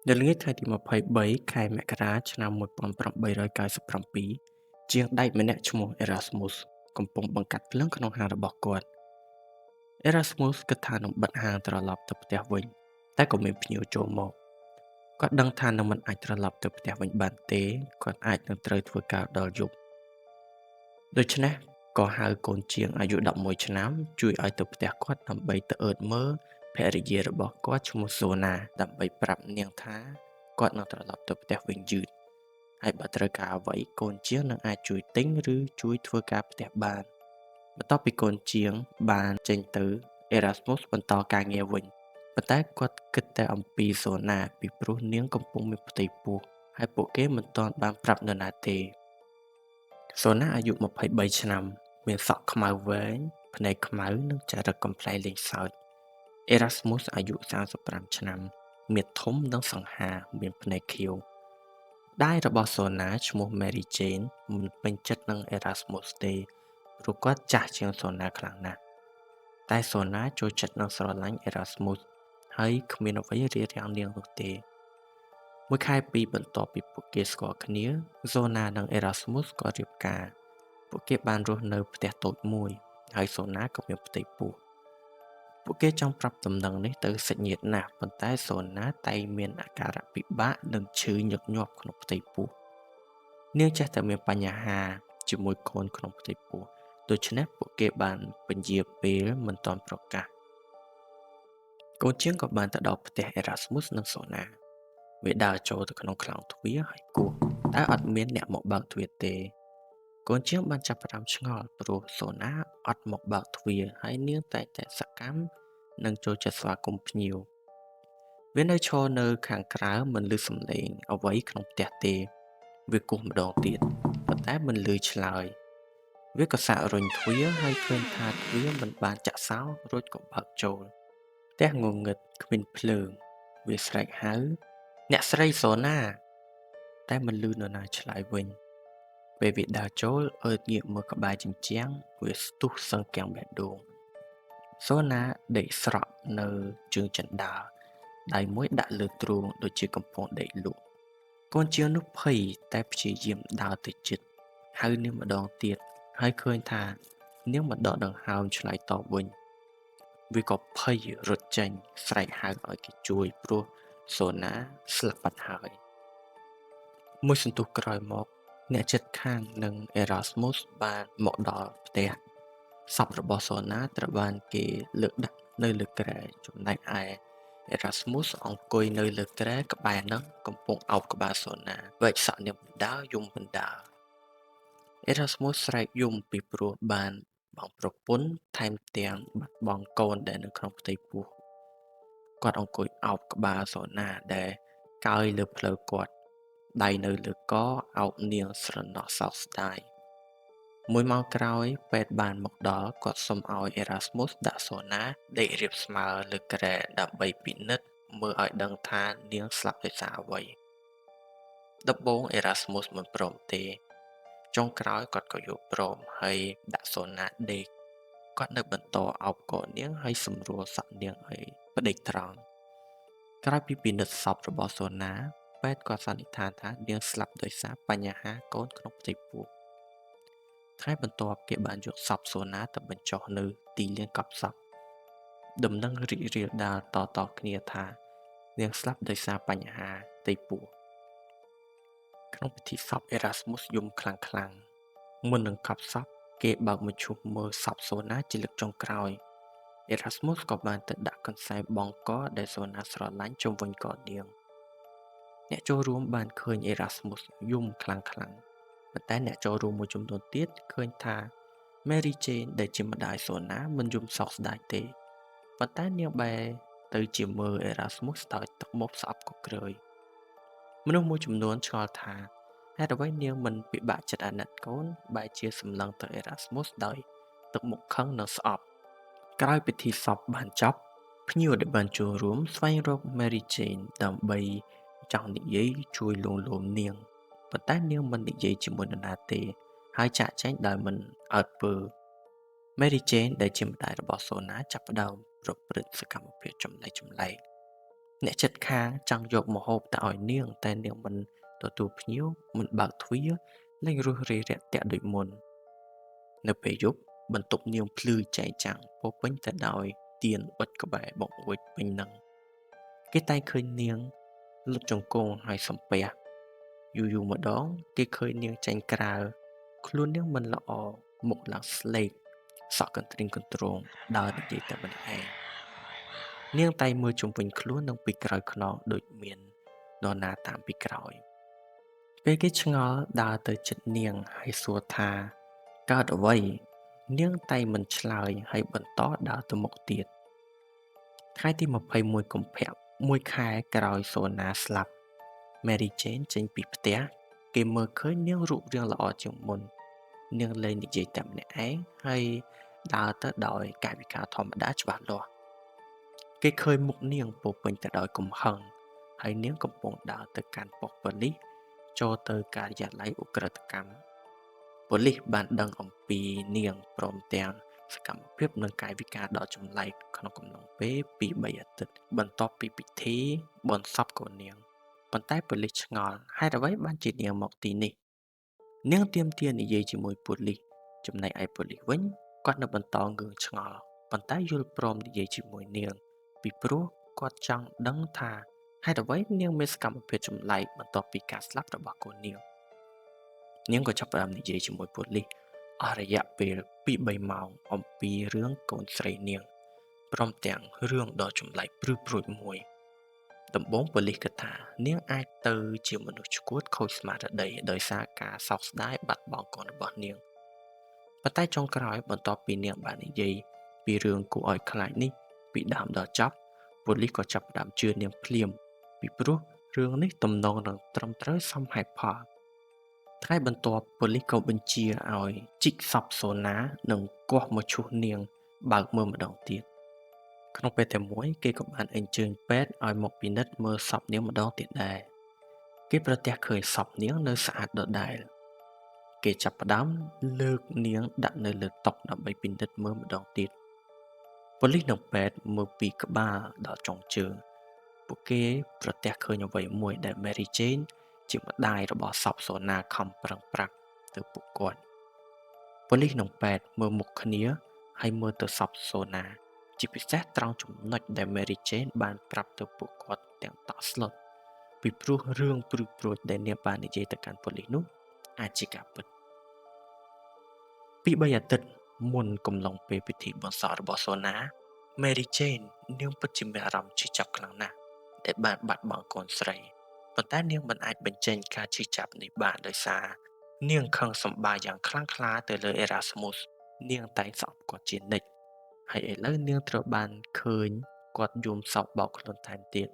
នៅល្ងាចថ្ងៃទី23ខែមករាឆ្នាំ1897ជាងដែកម្នាក់ឈ្មោះ Erasmus កំពុងបង្កាត់ភ្លើងក្នុងហាងរបស់គាត់ Erasmus គិតថានឹងបិទហាងត្រឡប់ទៅផ្ទះវិញតែក៏មានភ្ញៀវចូលមកគាត់ដឹងថានឹងមិនអាចត្រឡប់ទៅផ្ទះវិញបានទេគាត់អាចនឹងត្រូវធ្វើការដល់យប់ដូច្នេះក៏ហៅកូនជាងអាយុ11ឆ្នាំជួយឲ្យទៅផ្ទះគាត់ដើម្បីទៅអើតមើលភរិយារបស់គាត់ឈ្មោះសូណាដើម្បីប្រាប់នាងថាគាត់នឹងត្រឡប់ទៅផ្ទះវិញយឺតហើយបើត្រូវការអ្វីកូនជាងនឹងអាចជួយទិញឬជួយធ្វើការផ្ទះបានបន្ទាប់ពីកូនជាងបានចេញទៅ Erasmus បន្តការងារវិញប៉ុន្តែគាត់គិតតែអំពីសូណាពីព្រោះនាងកំពុងមានផ្ទៃពោះហើយពួកគេមិនទាន់បានប្រាប់នរណាទេសូណាអាយុ23ឆ្នាំមានសក់ខ្មៅវែងភ្នែកខ្មៅនិងចរិតកំប្លែងលេងសើច Erasmus អាយុ35ឆ្នាំមាឌធំនិងសង្ហាមានភ្នែកខៀវដៃរបស់សូណាឈ្មោះ Mary Jane មិនពេញចិត្តនឹង Erasmus ទេព្រោះគាត់ចាស់ជាងសូណាខ្លាំងណាស់តែសូណាចូលចិត្តនិងស្រឡាញ់ Erasmus ហើយគ្មានអ្វីរារាំងនាងនោះទេមួយខែពីរបន្ទាប់ពីពួកគេស្គាល់គ្នាសូណានិង Erasmus ក៏រៀបការពួកគេបានរស់នៅផ្ទះតូចមួយហើយសូណាក៏មានផ្ទៃពោះពួកគេចង់ប្រាប់ដំណឹងនេះទៅសាច់ញាតិណាស់ប៉ុន្តែសូណាតែងមានអាការៈពិបាកនិងឈឺញឹកញាប់ក្នុងផ្ទៃពោះនាងចេះតែមានបញ្ហាជាមួយកូនក្នុងផ្ទៃពោះដូច្នេះពួកគេបានពន្យាពេលមិនទាន់ប្រកាសកូនជាងក៏បានទៅដល់ផ្ទះ Erasmus និងសូណាវាដើរចូលទៅក្នុងខ្លោងទ្វារហើយគោះតែអត់មានអ្នកមកបើកទ្វារទេកូនជាងបានចាប់ផ្ដើមឆ្ងល់ព្រោះសូណាអត់មកបើកទ្វារហើយនាងតែងតែសកម្មនិងចូលចិត្តស្វាគមន៍ភ្ញៀវវានៅឈរនៅខាងក្រៅមិនឮសំឡេងអ្វីក្នុងផ្ទះទេវាគោះម្ដងទៀតប៉ុន្តែមិនឮឆ្លើយវាក៏សាករុញទ្វារហើយឃើញថាទ្វារមិនបានចាក់សោរួចក៏បើកចូលផ្ទះងងឹតគ្មានភ្លើងវាស្រែកហៅអ្នកស្រីសូណាតែមិនឮនរណាឆ្លើយវិញពេលវាដើរចូលអើតងាកមើលក្បែរជញ្ជាំងវាស្ទុះសឹងគាំងបេះដូងសូណាដេកស្រក់នៅជើងជណ្ដើរដៃមួយដាក់លើទ្រូងដូចជាកំពុងដេកលក់កូនជាងនោះភ័យតែព្យាយាមដើរទៅជិតហៅនាងម្ដងទៀតហើយឃើញថានាងមិនដកដង្ហើមឆ្លើយតបវិញវាក៏ភ័យរត់ចេញស្រែកហៅឲ្យគេជួយព្រោះសូណាស្លាប់បាត់ហើយមួយសន្ទុះក្រោយមកអ្នកជិតខាងនិង Erasmus បានមកដល់ផ្ទះសពរបស់សូណាត្រូវបានគេលើកដាក់នៅលើគ្រែចំណែកឯ Erasmus អង្គុយនៅលើគ្រែក្បែរនឹងកំពុងអោបក្បាលសូណាវែកសក់នាងបណ្ដើរយំបណ្ដើរ Erasmus ស្រែកយំពីព្រោះបានបង់ប្រពន្ធថែមទាំងបាត់បង់កូនដែលនៅក្នុងផ្ទៃពោះគាត់អង្គុយអោបក្បាលសូណាដែលកើយលើភ្លៅគាត់ដៃនៅលើកអោបនាងស្រណោះសោកស្ដាយមួយម៉ោងក្រោយពេទ្យបានមកដល់គាត់សុំឲ្យ Erasmus ដាក់សូណាដេករាបស្មើលើគ្រែដើម្បីពិនិត្យមើលឲ្យដឹងថានាងស្លាប់ដោយសារអ្វីដំបូង Erasmus មិនព្រមទេចុងក្រោយគាត់ក៏យល់ព្រមហើយដាក់សូណាដេកគាត់នៅបន្តអោបកនាងហើយសម្រួលសក់នាងឲ្យផ្ដេកត្រង់ក្រោយពីពិនិត្យសពរបស់សូណាពេទ្យក៏សន្និដ្ឋានថានាងស្លាប់ដោយសារបញ្ហាកូនក្នុងផ្ទៃពោះថ្ងៃបន្ទាប់គេបានយកសពសូណាទៅបញ្ចុះនៅទីលានកប់សពដំណឹងរីករាលដាលតៗគ្នាថានាងស្លាប់ដោយសារបញ្ហាផ្ទៃពោះក្នុងពិធីសព Erasmus យំខ្លាំងៗមុននឹងកប់សពគេបើកមឈូសមើលសពសូណាជាលើកចុងក្រោយ Erasmus ក៏បានទៅដាក់កន្សែងបង់កដែលសូណាស្រឡាញ់ជុំវិញកនាងអ្នកចូលរួមបានឃើញ Erasmus យំខ្លាំងៗប៉ុន្តែអ្នកចូលរួមមួយចំនួនទៀតឃើញថា Mary Jane ដែលជាម្ដាយសូណាមិនយំសោកស្ដាយទេប៉ុន្តែនាងបែរទៅជាមើល Erasmus ដោយទឹកមុខស្អប់កក្រើយមនុស្សមួយចំនួនឆ្ងល់ថាហេតុអ្វីនាងមិនពិបាកចិត្តអាណិតកូនបែរជាសម្លឹងទៅ Erasmus ដោយទឹកមុខខឹងនិងស្អប់ក្រោយពិធីសពបានចប់ភ្ញៀវដែលបានចូលរួមស្វែងរក Mary Jane ដើម្បីចង់និយាយជួយលួងលោមនាងប៉ុន្តែនាងមិននិយាយជាមួយនរណាទេហើយចាកចេញដោយមិនអើតពើ Mary Jane ដែលជាម្ដាយរបស់សូណាចាប់ផ្ដើមប្រព្រឹត្តសកម្មភាពចម្លែកៗ អ្នកជិតខាងចង់យកម្ហូបទៅឲ្យនាងតែនាងមិនទទួលភ្ញៀវមិនបើកទ្វារលែងរួសរាយរាក់ទាក់ដូចមុននៅពេលយប់បន្ទប់នាងភ្លឺចែងចាំងពោពេញទៅដោយទៀនអុជក្បែរបង្អួចពេញនឹងគេតែងឃើញនាងលុតជង្គង់ហើយសំពះយូរៗម្ដងគេឃើញនាងចេញក្រៅខ្លួននាងមិនល្អមុខឡើងស្លេកសក់កន្ទ្រីងកន្ទ្រងដើរនិយាយតែម្នាក់ឯងនាងតែងមើលជុំវិញខ្លួននិងពីក្រោយខ្នងដូចមាននរណាតាមពីក្រោយពេលគេឆ្ងល់ដើរទៅជិតនាងហើយសួរថាកើតអ្វីនាងតែងមិនឆ្លើយហើយបន្តដើរទៅមុខទៀតថ្ងៃទី21កុម្ភៈមួយខែក្រោយសូណាស្លាប់ Mary Jane ចេញពីផ្ទះគេមើលឃើញនាងរូបរាងល្អជាងមុននាងលែងនិយាយតែម្នាក់ឯងហើយដើរទៅដោយកាយវិការធម្មតាច្បាស់លាស់គេឃើញមុខនាងពោពេញទៅដោយកំហឹងហើយនាងកំពុងដើរទៅកាន់ប៉ុស្តិ៍ប៉ូលីសចូលទៅការិយាល័យឧក្រិដ្ឋកម្មប៉ូលីសបានដឹងអំពីនាងព្រមទាំងសកម្មភាពនិងកាយវិការដ៏ចម្លែកក្នុងកំឡុងពេល2-3អាទិត្យបន្ទាប់ពីពិធីបុណ្យសពកូននាងប៉ុន្តែប៉ូលីសឆ្ងល់ហេតុអ្វីបានជានាងមកទីនេះនាងទាមទារនិយាយជាមួយប៉ូលីសចំណែកឯប៉ូលីសវិញគាត់នៅបន្តងឿងឆ្ងល់ប៉ុន្តែយល់ព្រមនិយាយជាមួយនាងពីព្រោះគាត់ចង់ដឹងថាហេតុអ្វីនាងមានសកម្មភាពចម្លែកបន្ទាប់ពីការស្លាប់របស់កូននាងនាងក៏ចាប់ផ្ដើមនិយាយជាមួយប៉ូលីសអស់រយៈពេល2-3ម៉ោងអំពីរឿងកូនស្រីនាងព្រមទាំងរឿងដ៏ចម្លែកព្រឺព្រួចមួយដំបូងប៉ូលីសគិតថានាងអាចទៅជាមនុស្សឆ្កួតខូចស្មារតីដោយសារការសោកស្ដាយបាត់បង់កូនរបស់នាងប៉ុន្តែចុងក្រោយបន្ទាប់ពីនាងបាននិយាយពីរឿងគួរឲ្យខ្លាចនេះពីដើមដល់ចប់ប៉ូលីសក៏ចាប់ផ្ដើមជឿនាងភ្លាមពីព្រោះរឿងនេះទំនងនឹងត្រឹមត្រូវសមហេតុផលថ្ងៃបន្ទាប់ប៉ូលីសក៏បញ្ជាឲ្យជីកសពសូណានិងគាស់មកឈូសនាងបើកមើលម្ដងទៀតក្នុងពេលតែមួយគេក៏បានអញ្ជើញពេទ្យឲ្យមកពិនិត្យមើលសពនាងម្ដងទៀតដែរគេប្រទះឃើញសពនាងនៅស្អាតដដែលគេចាប់ផ្ដើមលើកនាងដាក់នៅលើតុដើម្បីពិនិត្យមើលម្ដងទៀតប៉ូលីសនិងពេទ្យមើលពីក្បាលដល់ចុងជើងពួកគេប្រទះឃើញអ្វីមួយដែល Mary Jane ជាម្ដាយរបស់សពសូណាខំប្រឹងប្រាប់ទៅពួកគាត់ប៉ូលីសនិងពេទ្យមើលមុខគ្នាហើយមើលទៅសពសូណាជាពិសេសត្រង់ចំណុចដែល Mary Jane បានប្រាប់ទៅពួកគាត់ទាំងតក់ស្លុតពីព្រោះរឿងព្រឺព្រួចដែលនាងបាននិយាយទៅកាន់ប៉ូលីសនោះអាចជាការពិត2-3អាទិត្យមុនកំឡុងពេលពិធីបុណ្យសពរបស់សូណា Mary Jane នាងពិតជាមានអារម្មណ៍ឈឺចាប់ខ្លាំងណាស់ដែលបានបាត់បង់កូនស្រីប៉ុន្តែនាងមិនអាចបញ្ចេញការឈឺចាប់នេះបានដោយសារនាងខឹងសម្បាយ៉ាងខ្លាំងក្លាទៅលើ Erasmus នាងតែងស្អប់គាត់ជានិច្ចហើយឥឡូវនាងត្រូវបានឃើញគាត់យំសោកបោកខ្លួនថែមទៀត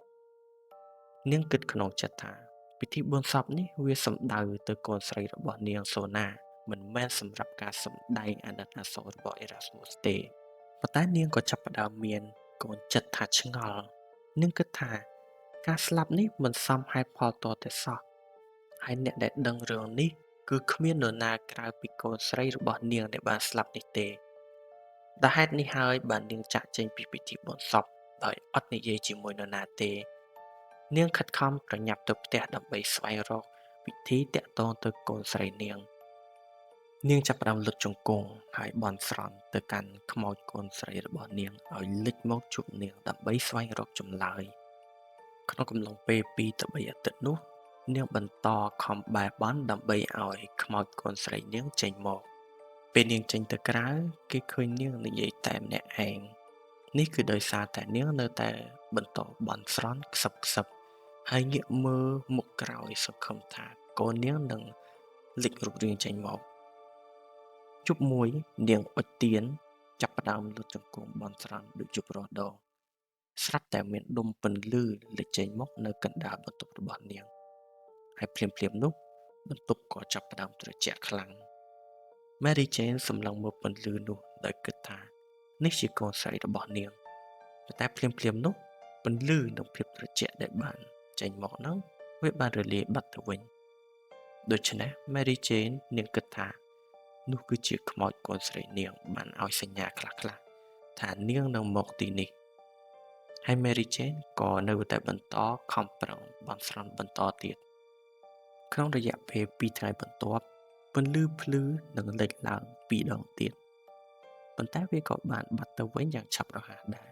នាងគិតក្នុងចិត្តថាពិធីបុណ្យសពនេះវាសំដៅទៅកូនស្រីរបស់នាងសូណាមិនមែនសម្រាប់ការសម្ដែងអាណិតអាសូររបស់ Erasmus ទេប៉ុន្តែនាងក៏ចាប់ផ្ដើមមានកូនចិត្តថាឆ្ងល់នាងគិតថាការស្លាប់នេះមិនសមហេតុផលតតែសោះហើយអ្នកដែលដឹងរឿងនេះគឺគ្មាននរណាក្រៅពីកូនស្រីរបស់នាងដែលបានស្លាប់នេះទេដោយហេតុនេះហើយបាននាងចាក់ចេញពីពិធីបុណ្យសពដោយអត់និយាយជាមួយនរណាទេនាងខិតខំប្រញាប់ទៅផ្ទះដើម្បីស្វែងរកវិធីទាក់ទងទៅកូនស្រីនាងនាងចាប់ផ្ដើមលុតជង្គង់ហើយបន់ស្រន់ទៅកាន់ខ្មោចកូនស្រីរបស់នាងឲ្យលេចមកជួបនាងដើម្បីស្វែងរកចម្លើយក្នុងកំឡុងពេល2ទៅ3អាទិត្យនោះនាងបន្តខំបែរបន់ដើម្បីឲ្យខ្មោចកូនស្រីនាងចេញមកពេលនាងចេញទៅក្រៅគេឃើញនាងនិយាយតែម្នាក់ឯងនេះគឺដោយសារតែនាងនៅតែបន្តបន់ស្រន់ខ្សឹបខ្សឹបហើយងាកមើលមុខក្រោយសង្ឃឹមថាកូននាងនឹងលេចរូបរាងចេញមកជប់មួយនាងអុជទៀនចាប់ផ្ដើមលុតជង្គង់បន់ស្រន់ដូចជប់រាល់ដងស្រាប់តែមានដុំពន្លឺលេចចេញមកនៅកណ្ដាលបន្ទប់របស់នាងហើយភ្លាមៗនោះបន្ទប់ក៏ចាប់ផ្ដើមត្រជាក់ខ្លាំង Mary Jane សម្លឹងមើលពន្លឺនោះដោយគិតថានេះជាកូនស្រីរបស់នាងប៉ុន្តែភ្លាមៗនោះពន្លឺនិងភាពត្រជាក់ដែលបានចេញមកនោះវាបានរលាយបាត់ទៅវិញដូច្នេះ Mary Jane នាងគិតថានោះគឺជាខ្មោចកូនស្រីនាងបានឲ្យសញ្ញាខ្លះៗថានាងនឹងមកទីនេះ ហើយ Mary Jane ក៏នៅតែបន្តខំប្រឹងបន់ស្រន់បន្តទៀតក្នុងរយៈពេល2ថ្ងៃបន្ទាប់ពន្លឺភ្លឺនឹងលេចឡើង2ដងទៀតប៉ុន្តែវាក៏បានបាត់ទៅវិញយ៉ាងឆាប់រហ័សដែរ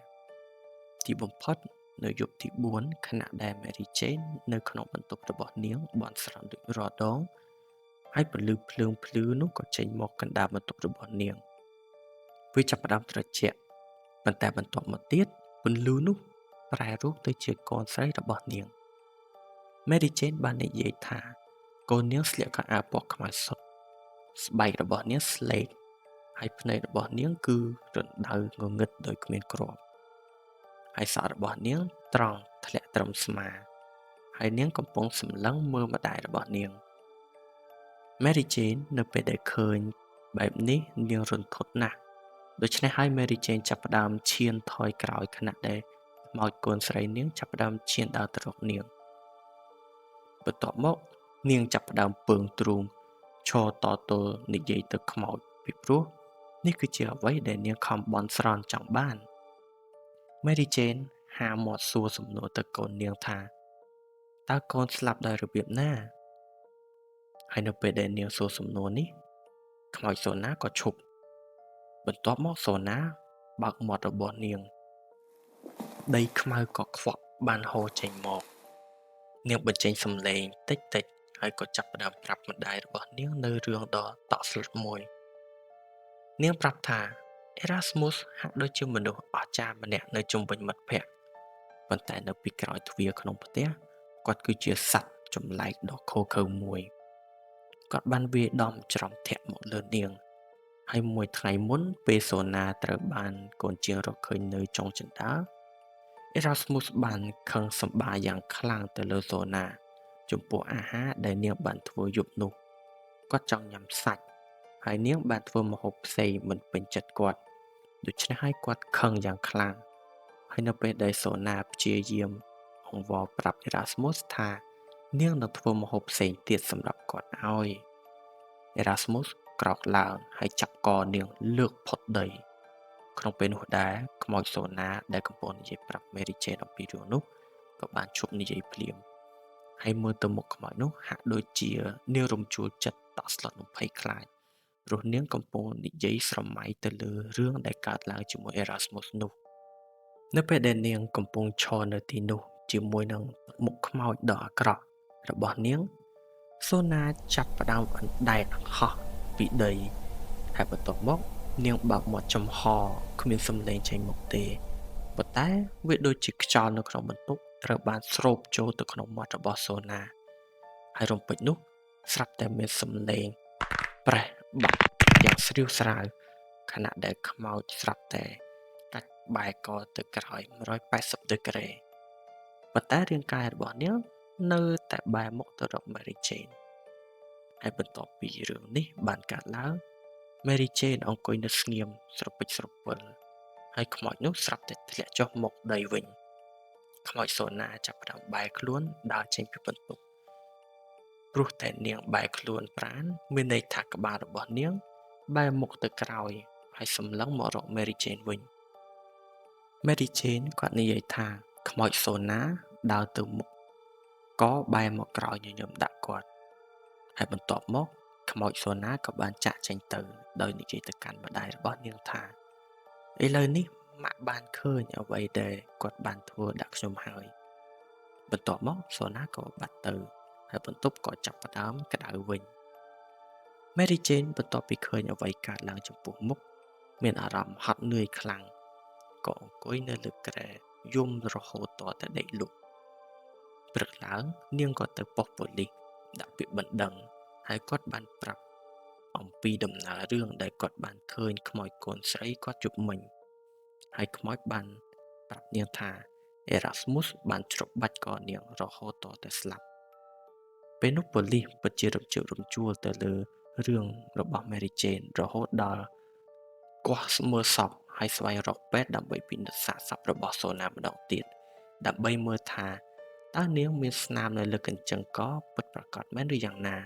ទីបំផុតនៅយប់ទី4ខណៈដែល Mary Jane នៅក្នុងបន្ទប់របស់នាងបន់ស្រន់ដូចរាល់ដងហើយពន្លឺភ្លើងភ្លឺនោះក៏ចេញមកកណ្ដាលបន្ទប់របស់នាងវាចាប់ផ្ដើមត្រជាក់ប៉ុន្តែបន្ទាប់មកទៀតពន្លឺនោះប្រែរូបទៅជាកូនស្រីរបស់នាង Mary Jane បាននិយាយថាកូននាងស្លៀកខោអាវពណ៌ខ្មៅសុទ្ធស្បែករបស់នាងស្លេកហើយភ្នែករបស់នាងគឺរណ្ដៅងងឹតដោយគ្មានគ្រាប់ហើយសក់របស់នាងត្រង់ធ្លាក់ត្រឹមស្មាហើយនាងកំពុងសម្លឹងមើលម្ដាយរបស់នាង Mary Jane នៅពេលដែលឃើញបែបនេះនាងរន្ធត់ណាស់ដូច្នេះហើយ Mary Jane ចាប់ផ្ដើមឈានថយក្រោយខណៈដែលខ្មោចកូនស្រីនាងចាប់ផ្ដើមឈានដើរទៅរកនាងបន្ទាប់មកនាងចាប់ផ្ដើមពើងទ្រូងឈរតទល់និយាយទៅខ្មោចពីព្រោះនេះគឺជាអ្វីដែលនាងខំបន់ស្រន់ចង់បាន Mary Jane ហាមាត់សួរសំណួរទៅកូននាងថាតើកូនស្លាប់ដោយរបៀបណាហើយនៅពេលដែលនាងសួរសំណួរនេះខ្មោចសូណាក៏ឈប់បន្ទាប់មកសូណាបើកមាត់របស់នាងដីខ្មៅក៏ខ្វក់បានហូរចេញមកនាងបញ្ចេញសំឡេងតិចតិចហើយក៏ចាប់ផ្ដើមប្រាប់ម្ដាយរបស់នាងនៅរឿងដ៏តក់ស្លុតមួយនាងប្រាប់ថា Erasmus ហាក់ដូចជាមនុស្សអស្ចារ្យម្នាក់នៅជុំវិញមិត្តភក្តិប៉ុន្តែនៅពីក្រោយទ្វារក្នុងផ្ទះគាត់គឺជាសត្វចម្លែកដ៏ឃោរឃៅមួយគាត់បានវាយដំច្រំធាក់មកលើនាងហើយមួយថ្ងៃមុនពេលសូណាត្រូវបានកូនជាងរកឃើញនៅចុងជណ្ដើរ Erasmus បានខឹងសម្បាយ៉ាងខ្លាំងទៅលើសូណាចំពោះអាហារដែលនាងបានធ្វើយប់នោះគាត់ចង់ញ៉ាំសាច់ហើយនាងបានធ្វើម្ហូបផ្សេងមិនពេញចិត្តគាត់ដូច្នេះហើយគាត់ខឹងយ៉ាងខ្លាំងហើយនៅពេលដែលសូណាព្យាយាមអង្វរប្រាប់ Erasmus ថានាងនឹងធ្វើម្ហូបផ្សេងទៀតសម្រាប់គាត់ឲ្យ Erasmus ក្រោកឡើងហើយចាប់កនាងលើកផុតដីក្នុងពេលនោះដែរខ្មោចសូណាដែលកំពុងនិយាយប្រាប់ Mary Jane អំពីរឿងនោះក៏បានឈប់និយាយភ្លាមហើយមើលទៅមុខខ្មោចនោះហាក់ដូចជានាងរំជួលចិត្តតក់ស្លុតនឹងភ័យខ្លាចព្រោះនាងកំពុងនិយាយស្រមៃទៅលើរឿងដែលកើតឡើងជាមួយ Erasmus នោះនៅពេលដែលនាងកំពុងឈរនៅទីនោះជាមួយនឹងមុខខ្មោចដ៏អាក្រក់របស់នាងសូណាចាប់ផ្ដើមអណ្ដែតហោះពីដីហើយបន្ទាប់មកនាងបើកមាត់ចំហគ្មានសំឡេងចេញមកទេប៉ុន្តែវាដូចជាខ្យល់នៅក្នុងបន្ទប់ត្រូវបានស្រូបចូលទៅក្នុងមាត់របស់សូណាហើយរំពេចនោះស្រាប់តែមានសំឡេងប្រេះបាក់យ៉ាងស្រាវស្រាវខណៈដែលខ្មោចស្រាប់តែកាច់បែរកទៅក្រោយ180ដឺក្រេប៉ុន្តែរាងកាយរបស់នាងនៅតែបែរមុខទៅរក Mary Jane ហើយបន្ទាប់ពីរឿងនេះបានកើតឡើង Mary Jane អង្គុយនៅស្ងៀមស្រពេចស្រពិលហើយខ្មោចនោះស្រាប់តែធ្លាក់ចុះមកដីវិញខ្មោចសូណាចាប់ផ្ដើមបែរខ្លួនដើរចេញពីបន្ទប់ព្រោះតែនាងបែរខ្លួនប្រានមានន័យថាក្បាលរបស់នាងបែរមុខទៅក្រោយហើយសម្លឹងមករក Mary Jane វិញ Mary Jane គាត់និយាយថាខ្មោចសូណាដើរទៅមុខក៏បែរមកក្រោយញញឹមដាក់គាត់ហើយបន្ទាប់មកខ្មោចសូណាក៏បានចាក់ចេញទៅដោយនិយាយទៅកាន់ម្ដាយរបស់នាងថាឥឡូវនេះម៉ាក់បានឃើញអ្វីដែលគាត់បានធ្វើដាក់ខ្ញុំហើយបន្ទាប់មកសូណាក៏បាត់ទៅហើយបន្ទប់ក៏ចាប់ផ្ដើមក្តៅវិញ Mary Jane បន្ទាប់ពីឃើញអ្វីកើតឡើងចំពោះមុខមានអារម្មណ៍ហត់នឿយខ្លាំងក៏អង្គុយនៅលើគ្រែយំរហូតតតែដេកលក់ព្រឹកឡើងនាងក៏ទៅប៉ុស្តិ៍ប៉ូលីសដាក់ពាក្យបណ្ដឹងហើយគាត់បានប្រាប់អំពីដំណើររឿងដែលគាត់បានឃើញខ្មោចកូនស្រីគាត់យប់មិញហើយខ្មោចបានប្រាប់នាងថា Erasmus បានច្របាច់កនាងរហូតតតែស្លាប់ពេលនោះប៉ូលីសពិតជារំជើបរំជួលទៅលើរឿងរបស់ Mary Jane រហូតដល់គាស់មើលសពហើយស្វែងរកពេទ្យដើម្បីពិនិត្យសាកសពរបស់សូណាម្ដងទៀតដើម្បីមើលថាតើនាងមានស្នាមនៅលើកញ្ចឹងកពិតប្រាកដមែនឬយ៉ាងណា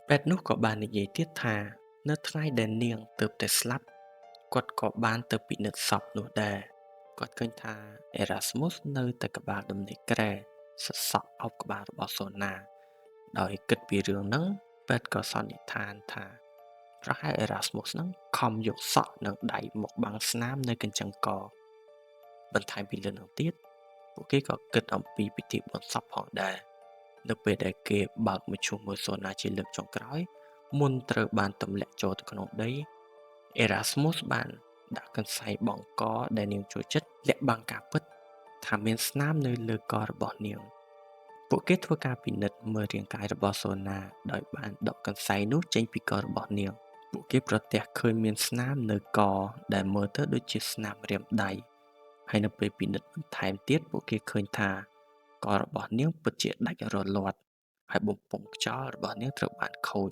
ពេទ្យនោះក៏បាននិយាយទៀតថានៅថ្ងៃដែលនាងទើបតែស្លាប់គាត់ក៏បានទៅពិនិត្យសពនោះដែរ គាត់ឃើញថា Erasmus នៅតែក្បាលដំណេកគ្រែសសក់អោបក្បាលរបស់សូណាដោយគិតពីរឿងហ្នឹងពេទ្យក៏សន្និដ្ឋានថាប្រហែល Erasmus ហ្នឹងខំយកសក់និងដៃមកបាំងស្នាមនៅកញ្ចឹងកបន្ថែមពីលើនឹងទៀតពួកគេក៏គិតអំពីពិធីបុណ្យសពផងដែរនៅពេលដែលគេបើកមឈូសមើលសូណាជាលើកចុងក្រោយមុនត្រូវបានទម្លាក់ចូលទៅក្នុងដី Erasmus បានដាក់កន្សែងបង់កដែលនាងចូលចិត្តលាក់បាំងការពិតថាមានស្នាមនៅលើករបស់នាងពួកគេធ្វើការពិនិត្យមើលរាងកាយរបស់សូណាដោយបានដកកន្សែងនោះចេញពីករបស់នាងពួកគេប្រទះឃើញមានស្នាមនៅកដែលមើលទៅដូចជាស្នាមរាមដៃហើយនៅពេលពិនិត្យបន្ថែមទៀតពួកគេឃើញថាករបស់នាងពិតជាដាច់រលាត់ហើយបំពង់ខ្យល់របស់នាងត្រូវបានខូច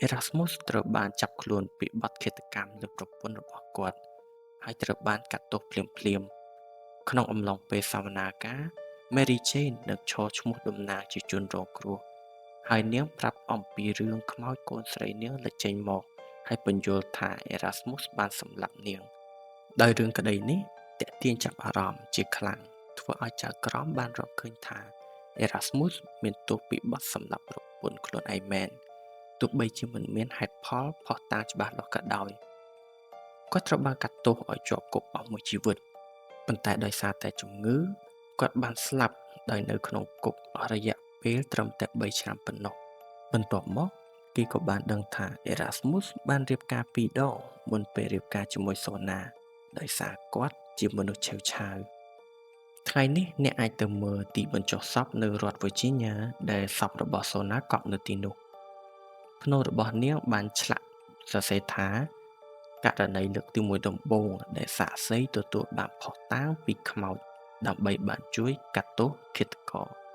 Erasmus ត្រូវបានចាប់ខ្លួនពីបទឃាតកម្មលើប្រពន្ធរបស់គាត់ហើយត្រូវបានកាត់ទោសភ្លាមៗក្នុងអំឡុងពេលសវនាការ Mary Jane នឹងឈរឈ្មោះតំណាងជាជនរងគ្រោះហើយនាងប្រាប់អំពីរឿងខ្មោចកូនស្រីនាងលេចចេញមកហើយពន្យល់ថា Erasmus បានសម្លាប់នាងដោយរឿងក្តីនេះទាក់ទាញចាប់អារម្មណ៍ជាខ្លាំងធ្វើឲ្យចៅក្រមបានរកឃើញថា Erasmus មានទោសពីបទសម្លាប់ប្រពន្ធខ្លួនឯងមែនទោះបីជាមិនមានហេតុផលភស្តុតាងច្បាស់លាស់ក៏ដោយគាត់ត្រូវបានកាត់ទោសឲ្យជាប់គុកអស់មួយជីវិតប៉ុន្តែដោយសារតែជំងឺគាត់បានស្លាប់ដោយនៅក្នុងគុកអស់រយៈពេលត្រឹមតែ3ឆ្នាំប៉ុណ្ណោះបន្ទាប់មកគេក៏បានដឹងថា Erasmus បានរៀបការ2ដងមុនពេលរៀបការជាមួយសូណាដោយសារគាត់ជាមនុស្សឆេវឆាវថ្ងៃនេះអ្នកអាចទៅមើលទីបញ្ចុះសពនៅរដ្ឋ Virginia ដែលសពរបស់សូណាកប់នៅទីនោះភ្នូររបស់នាងបានឆ្លាក់សរសេរថាករណីលើកទី1ដំបូងដែលសាក្សីទទួលបានភស្តុតាងពីខ្មោចដើម្បីបានជួយកាត់ទោសឃាតករ។